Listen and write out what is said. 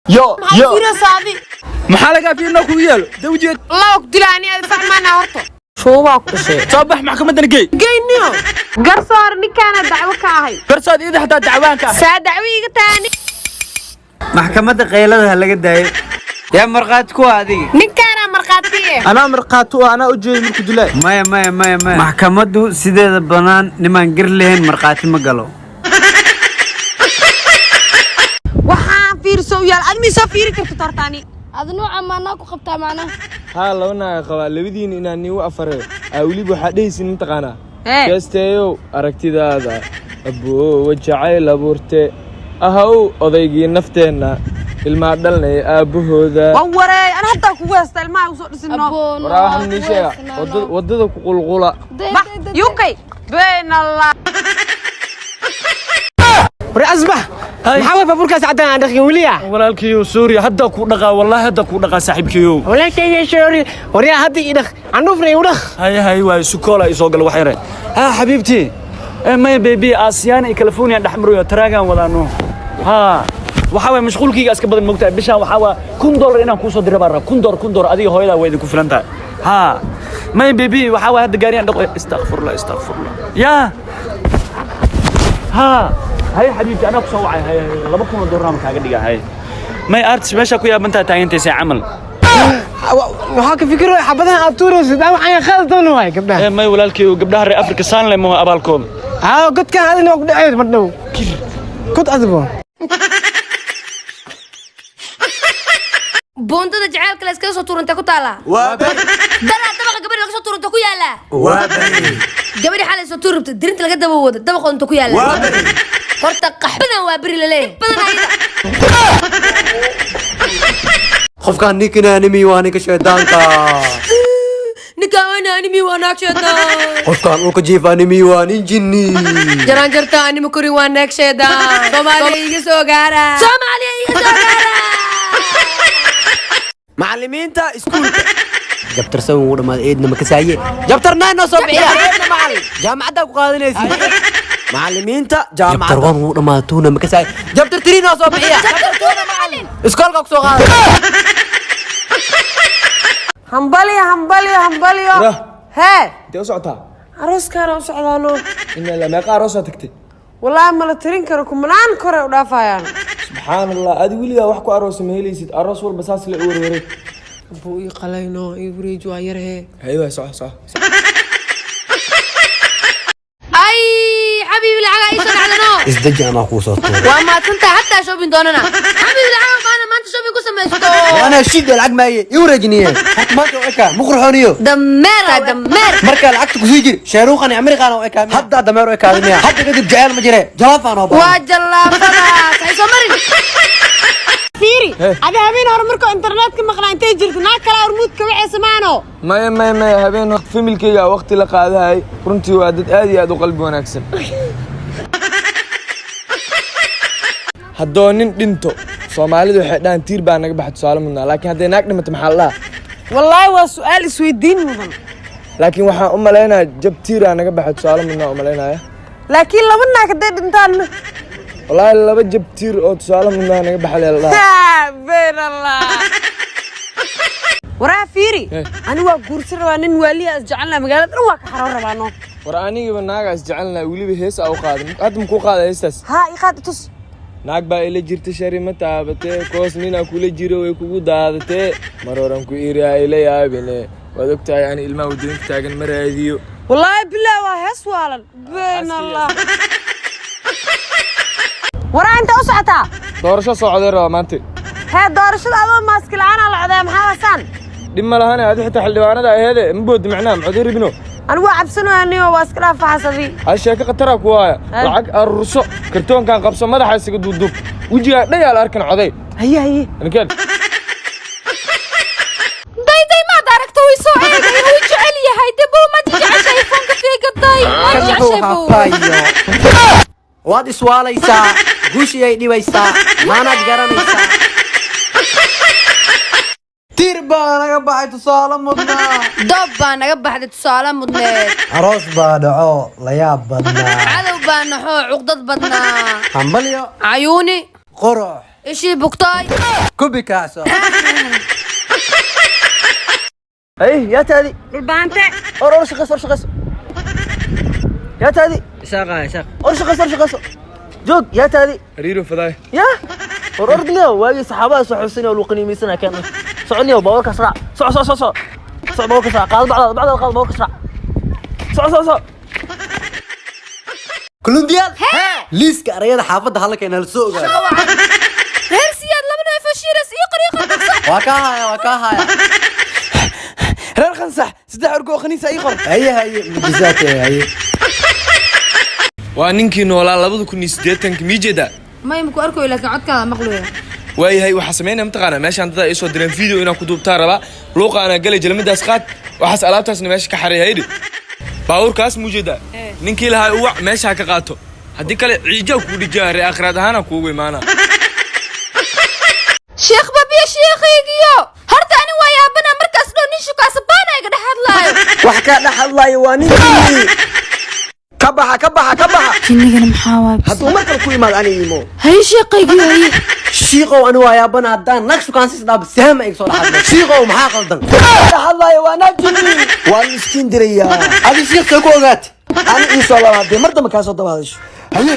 Yo yo. Fiirsaadi. Maxaa lagaa fiirnaa kugu yaalo dawjeed? Laba ku dilaa ani aad fahmaana horta. Shuubaa ku dhashay. Soo bax, maxkamaddana geey. Geyniyo. Garsoor, ninkaana dacwo ka ahay. Garsood, iyada xataa dacwaanka ah. Saa dacwo iiga taani. Maxkamadda qaylada ha laga daayo. Yaa markhaati ku ah adiga? Ninkaana markhaati eh. Anaa markhaati u ah, anaa u jeeday markuu dilay. Maya, maya, maya, maya, maxkamaddu sideeda bannaan nimaan gar lahayn markhaati ma galo. Waxaan fiirso u yaal, ad mi soo fiiri karto tortaani. Ad nooca maanaa ku qabtaa macnaha? Haa, laba naaga qabaa, labadiina inaan niigu afareeyo aa. Weliba waxaa dhehaysin, mataqaanaa? Hee. Jeesteeyow aragtidaada aboowa jacayl abuurte ahaw, odaygii nafteenna, ilmaa dhalnaya aabbahooda. Waan wareey, ana haddaa kugu haysta ilmaha usoo dhisino. Waraa, waxaan nii sheega, waddada ku qulqula. Bax yukay been Allah. War asbax, maxaa way baabuurkaas caddaan aan dhaqin weliya? Walaalkayow, suuriya, hadda ku dhaqaa, wallaahi hadda ku dhaqaa, saaxiibkayow. Walaalkayga shoori, waryaa, hadda ii dhaq, candhuufna igu dhaq. Haye haye, waayo sukoola isoo gala wax yare. Ha xabiibtii, maya baby, Aasiyaan iyo California dhex maroyo, taraagaan wadaano. Ha, waxaa waay mashquulkayga iska badan, mogtahay. Bishaan waxaa waa $1000 inaan kuu soo diro baan rabaa, $1000, $1000. Adiga hooyadaa waa idinku filan tahay. Ha, maya baby, waxaa waay hadda gaariyaan dhaqo. Istakfurla, istakfurla. Yaa ha, haye xabiibti, anaa ku soo wacay. Haye haye, $2000 aan kaaga dhigaa. Haye, may artis meesha ku yaabantaa taagantaysay camal. Waxaa ka fikiro xabadaha aad tuuraysid aa waxaan qaadi doona waay gabdhaha. Ee may walaalkay, gabdhaha reer Afrika saan le moo abaalkooda. Haa, godkaan adina waa ku dhaceed mar dhow god adigo. Buundada jaceylka la iskaga soo tuuranta ku taallaa daraa dabaqa gabadha laga soo tuuranta ku yaallaa. Gabadhi xalay soo tuur rabta, dirinta laga daba wado dabaqooda inta ku yaallaa. Horta qaxbadan waa beri laleeyahay badan ayada. Qofkaan ninkan animi waa ninka shaydaanka. Ninkaan wayna animi waa naag sheedaan. Qofkaan dhulka jiif animi waa nin jinni. Jaraan jarta anima korin waa naag sheedaan. Soomaaliya iga soo gaara, Soomaaliya iga soo gaara. Macallimiinta iskuulka chapter 7 wuu dhamaaday, eedna ma kasaaye. Chapter 9 noo soo bixiya, jaamacaddaa ku qaadanaysid. Macallimiinta jaamacadda chapter 1 wuu dhamaaday, 2-na ma kasaaye. Chapter 3 noo soo bixiya, iskoolka ku soo qaada. Hambalyo, hambalyo, hambalyo. Wah. Hee. Intee u socotaa? Arooskaana u socdaano. Ina la meeqa aroosaa tagtay? Wallaahi ma la tirin karo, kumanaan kore u dhaafayaan. Subxaan Allah, adi weligaa wax ku aroosa ma helaysid, aroos walba saas la u warwareeg. Buu ii qalayno, ii wareeji, waa yarhee. Haye waay, soco soco. Ay xabiibi, lacagaa ii soo dhacdano. Isdeji, anaa kuu soo tuuray. Waa mahadsantahay, hataa shopping doonana. Xabiibi, lacag baana maanta shopping ku samaysto. Anaa shida lacag maaye, ii wareejiniye. Horta maanta u ekaa muqurxooniyo. Dameer dameer. Markaa lacagta kusii jiri sheeruuqan iyo amerikaan u ekaa, haddaa dameer u ekaaday miya? Hadda kadib jaceyl ma jire, jalaafaan oo waa baahan. jallaafadaas hay soo marin. Fiiri, adi habeen hore markoo internetka maqnaa intay jirto naag kale hormuudka wacaysa maano? Maya maya maya, habeen familkayga waqti la qaadahay. Runtii waa dad aad iyo aad u qalbi wanaagsan. Haddoo nin dhinto, Soomaalidu waxay dhahaan tiir baa naga baxa tusaale mudnaa, laakiin hadday naag dhimato maxaa la dhahaa? Wallaahi waa su'aal isweydiin mudan. Laakiin waxaan u malaynayaa jab tiiraa naga baxa tusaale mudnaa u malaynaya. Laakiin laba naag hadday dhintaanna? Wallaahi laba jab tiir oo tusaale mudnaa naga baxa lee la dhahaa. Been Allah. Waraa fiiri, ani waa guursan rabaa, nin waaliya is jecelnaa, magaalada dhan waa ka xaroon rabaa no. War anigiiba naagaa is jecelnahay, weliba hees aa u qaaday. Hadda makuu qaada heestaas? Haa, ii qaad, tus. Naag baa ila jirta, shari ma taabatee, koos ninaa kula jiro way kugu daadatee, mar horan ku iri ha ila yaabine, waad ogtahay ani ilmaha waddooyinka taagan ma raadiyo. Wallaahi bilaah waa hees waalan, been Allah. Waraa, intee u socotaa? Doorasho socday rabaa maanta. Hee, doorashada adoo maaski la'aanaa la codeeya, maxaa wasaan? Dhib ma lahane, adi xitaa xildhibaanada aheede ma boodi macnaha macoday ribino. Anigu waa cabsanaya niyo, waa iska dhaafaxasadii. Ha, sheeko khataraa ku haya. Lacag arurso, kartoonkan qabso, madaxa isaga duuduub, wejigaa dhayaa la arkan, coday. Haye haye. Ninkeen Dayday, maad aragta? Way soo eegay, wuu jecel yahay debo. Maad jeceshahay foonka fiigaday? Maad jeceshahay buu. Waad iswaalaysaa, guushiyay dhibaysaa, maanaad garanaysaa. Tiir baa naga baxay tusaale mudnaa. Doob baa naga baxday tusaale mudneed. Aroos baa dhaco la yaab badnaa. Cadow baa naxoo cuqdad badnaa. Hambalyo. Cayuuni. Qorox. Ishii bugtay. Kubi kaaso. Ay, yaa taadi. Dhulbaante. Or or, shaqayso, or shaqayso. Yaa taadi. Isaaqa, Isaaq. Or shaqayso, or shaqayso. Joog, yaa taadi. Hariiro fadaay. Ya war ordniyo, waagii saxaabada soo xusinay oo lagu qaniimaysanaa keen. Soconniyo, baabuurkaas raac. Soco, soco, soco, soco, soco, baabuurkaas raac. Qaado bacdaada, bacdaada qaado, baabuurkaas raac. Soco, soco, soco. Kulumbiyaal, liiska erayada xaafadda halka inala soo ogaado. Reer Siyaad, laba neef oo shiiras iyo qariiqa dhaqso. Waa kaa haya, waa kaa haya. Reer Khansax, saddex orgo oo khaniisa ii qor. Haye, haye, mujizaad, haye. Waa ninkii noolaa 2080-ka, miijeeda. May, maku arkoy, laakiin codkaada maqlaya. Waayahay, waxaa sameynaya mataqaanaa, meeshaan dadaa iisoo direen video inaan ku duubtaa rabaa. Luuqa anaa galay, jalmadaas qaad, waxaas alaabtaasna meesha ka xaray. Haydhi, baabuurkaas muujeeda, ninkii lahaa u wac, meesha ha ka qaato. Haddii kale ciijaa kugu dhijaa, ree akhraad ahaana kuugu imaana. Sheekh Babiya, sheekhaygiyo, horta ani waa yaabana markaas dhow nin shukaasa baana iga dhex hadlaayo. Wax kaa dhex hadlaayo waa ninkii. Ka baxa, ka baxa, ka baxa. Jinnigana maxaa waay? Hadduu mar kale ku imaado, ani imo. Haye sheekhaygiyo, haye. Shiiqow, ani waa yaabana haddaan nag shukaansis dhaab sahma iga soo dhaxadlo. Shiiqow, maxaa qaldan? Dhex hadlaayo waa naag jinni, waa miskiin dirayaa. Adi shiiq see ku ogaat? Ani ii soo laba haddii mar dambe kaa soo daba hadasho. Haye.